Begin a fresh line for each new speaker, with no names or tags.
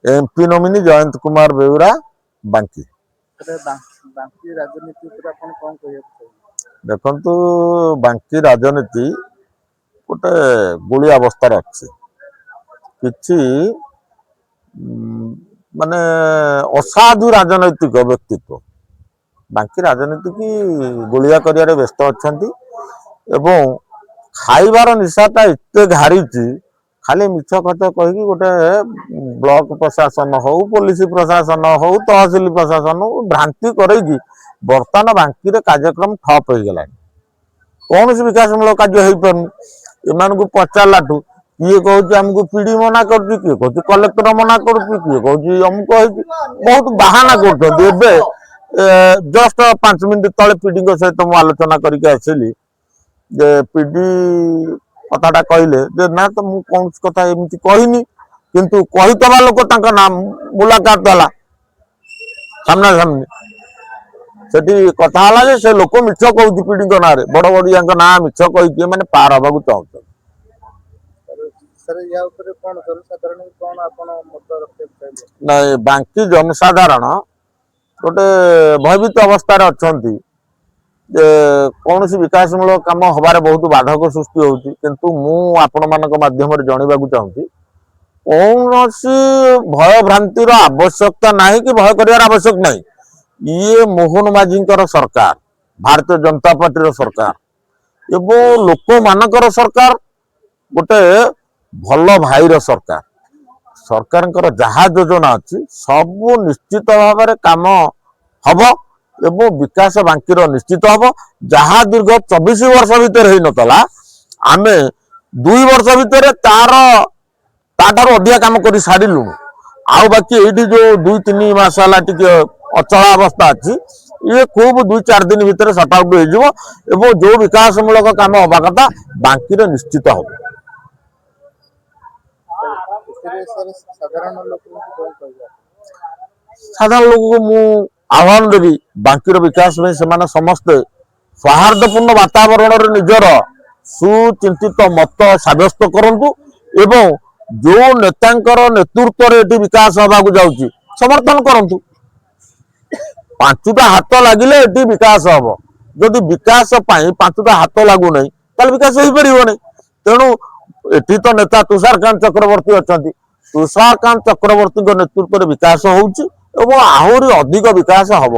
MP nominee Jayant Kumar Beura, ବାଙ୍କି।
Sir, ବାଙ୍କି ରାଜନୀତି ଉପରେ ଆପଣ କଣ କହିବାକୁ ଚାହିଁବେ?
ଦେଖନ୍ତୁ, ବାଙ୍କି ରାଜନୀତି ଗୋଟେ ଗୋଳିଆ ଅବସ୍ଥାରେ ଅଛି। କିଛି ମାନେ ଅସାଧୁ ରାଜନୈତିକ ବ୍ୟକ୍ତିତ୍ୱ ବାଙ୍କି ରାଜନୀତିକି ଗୋଳିଆ କରିବାରେ ବ୍ୟସ୍ତ ଅଛନ୍ତି ଏବଂ ଖାଇବାର ନିଶାଟା ଏତେ ଘାରିଛି, ଖାଲି ମିଛ କଥା କହିକି ଗୋଟେ ବ୍ଲକ ପ୍ରଶାସନ ହଉ, ପୋଲିସ ପ୍ରଶାସନ ହଉ, ତହସିଲ ପ୍ରଶାସନ ହଉ, ଭ୍ରାନ୍ତି କରେଇକି ବର୍ତ୍ତମାନ ବାଙ୍କିରେ କାର୍ଯ୍ୟକ୍ରମ ଠପ୍ ହେଇଗଲାଣି। କୌଣସି ବିକାଶମୂଳକ କାର୍ଯ୍ୟ ହେଇପାରୁନି। ଏମାନଙ୍କୁ ପଚାରିଲାଠୁ କିଏ କହୁଛି ଆମକୁ ପିଡି ମନା କରୁଛି, କିଏ କହୁଛି କଲେକ୍ଟର ମନା କରୁଛି, କିଏ କହୁଛି ଅମୁକ ହେଇଛି, ବହୁତ ବାହାନା କରୁଛନ୍ତି। ଏବେ ଜଷ୍ଟ 5 ମିନିଟ୍ ତଳେ ପିଡିଙ୍କ ସହିତ ମୁଁ ଆଲୋଚନା କରିକି ଆସିଲି ଯେ ପିଡି କଥାଟା କହିଲେ ଯେ ନା ତ ମୁଁ କୌଣସି କଥା ଏମିତି କହିନି, କିନ୍ତୁ କହିଥିବା ଲୋକ ତାଙ୍କ ନାମ ମୁଲାକାତ ହେଲା ସାମ୍ନାସାମ୍ନି। ସେଠି କଥା ହେଲା ଯେ ସେ ଲୋକ ମିଛ କହୁଛି, ପିଡିଙ୍କ ନାଁରେ, ବଡ ବଡିଆଙ୍କ ନାଁ ମିଛ କହିକି ଏମାନେ ପାର ହବାକୁ ଚାହୁଁଛନ୍ତି।
ସାର୍, ୟା ଉପରେ କଣ ଜନସାଧାରଣଙ୍କୁ କଣ ଆପଣ ମତ ରଖିବାକୁ ଚାହିଁବେ?
ନାଇଁ, ବାଙ୍କି ଜନସାଧାରଣ ଗୋଟେ ଭୟଭୀତ ଅବସ୍ଥାରେ ଅଛନ୍ତି ଯେ କୌଣସି ବିକାଶମୂଳକ କାମ ହବାରେ ବହୁତ ବାଧକ ସୃଷ୍ଟି ହଉଛି। କିନ୍ତୁ ମୁଁ ଆପଣମାନଙ୍କ ମାଧ୍ୟମରେ ଜଣାଇବାକୁ ଚାହୁଁଛି, କୌଣସି ଭୟଭ୍ରାନ୍ତିର ଆବଶ୍ୟକତା ନାହିଁ କି ଭୟ କରିବାର ଆବଶ୍ୟକ ନାହିଁ। ଇଏ ମୋହନ ମାଝୀଙ୍କର ସରକାର, ଭାରତୀୟ ଜନତା ପାର୍ଟିର ସରକାର ଏବଂ ଲୋକମାନଙ୍କର ସରକାର, ଗୋଟେ ଭଲ ଭାଇର ସରକାର। ସରକାରଙ୍କର ଯାହା ଯୋଜନା ଅଛି, ସବୁ ନିଶ୍ଚିତ ଭାବରେ କାମ ହବ ଏବଂ ବିକାଶ ବାଙ୍କିର ନିଶ୍ଚିତ ହବ। ଯାହା ଦୀର୍ଘ 24 ବର୍ଷ ଭିତରେ ହେଇନଥିଲା, ଆମେ 2 ବର୍ଷ ଭିତରେ ତାର ତାଠାରୁ ଅଧିକା କାମ କରି ସାରିଲୁଣୁ। ଆଉ ବାକି ଏଇଠି ଯୋଉ 2-3 ମାସ ହେଲା ଟିକେ ଅଚଳା ଅବସ୍ଥା ଅଛି, ଇଏ ଖୁବ 2-4 ଦିନ ଭିତରେ ସର୍ଟ ଆଉଟ୍ ହେଇଯିବ ଏବଂ ଯୋଉ ବିକାଶମୂଳକ କାମ ହବା କଥା, ବାଙ୍କିରେ ନିଶ୍ଚିତ ହବ।
ଏଥିରେ ସାର୍, ସାଧାରଣ ଲୋକଙ୍କୁ କଣ କହିବେ?
ସାଧାରଣ ଲୋକଙ୍କୁ ମୁଁ ଆହ୍ୱାନ ଦେବି, ବାଙ୍କିର ବିକାଶ ପାଇଁ ସେମାନେ ସମସ୍ତେ ସୌହାର୍ଦ୍ଦ୍ୟପୂର୍ଣ୍ଣ ବାତାବରଣରେ ନିଜର ସୁଚିନ୍ତିତ ମତ ସାବ୍ୟସ୍ତ କରନ୍ତୁ ଏବଂ ଯୋଉ ନେତାଙ୍କର ନେତୃତ୍ୱରେ ଏଠି ବିକାଶ ହେବାକୁ ଯାଉଛି, ସମର୍ଥନ କରନ୍ତୁ। ପାଞ୍ଚଟା ହାତ ଲାଗିଲେ ଏଠି ବିକାଶ ହବ। ଯଦି ବିକାଶ ପାଇଁ ପାଞ୍ଚଟା ହାତ ଲାଗୁନାହିଁ, ତାହେଲେ ବିକାଶ ହେଇପାରିବନି। ତେଣୁ ଏଠି ତ ନେତା ତୁଷାରକାନ୍ତ ଚକ୍ରବର୍ତ୍ତୀ ଅଛନ୍ତି। ତୁଷାରକାନ୍ତ ଚକ୍ରବର୍ତ୍ତୀଙ୍କ ନେତୃତ୍ୱରେ ବିକାଶ ହଉଛି ଏବଂ ଆହୁରି ଅଧିକ ବିକାଶ ହବ।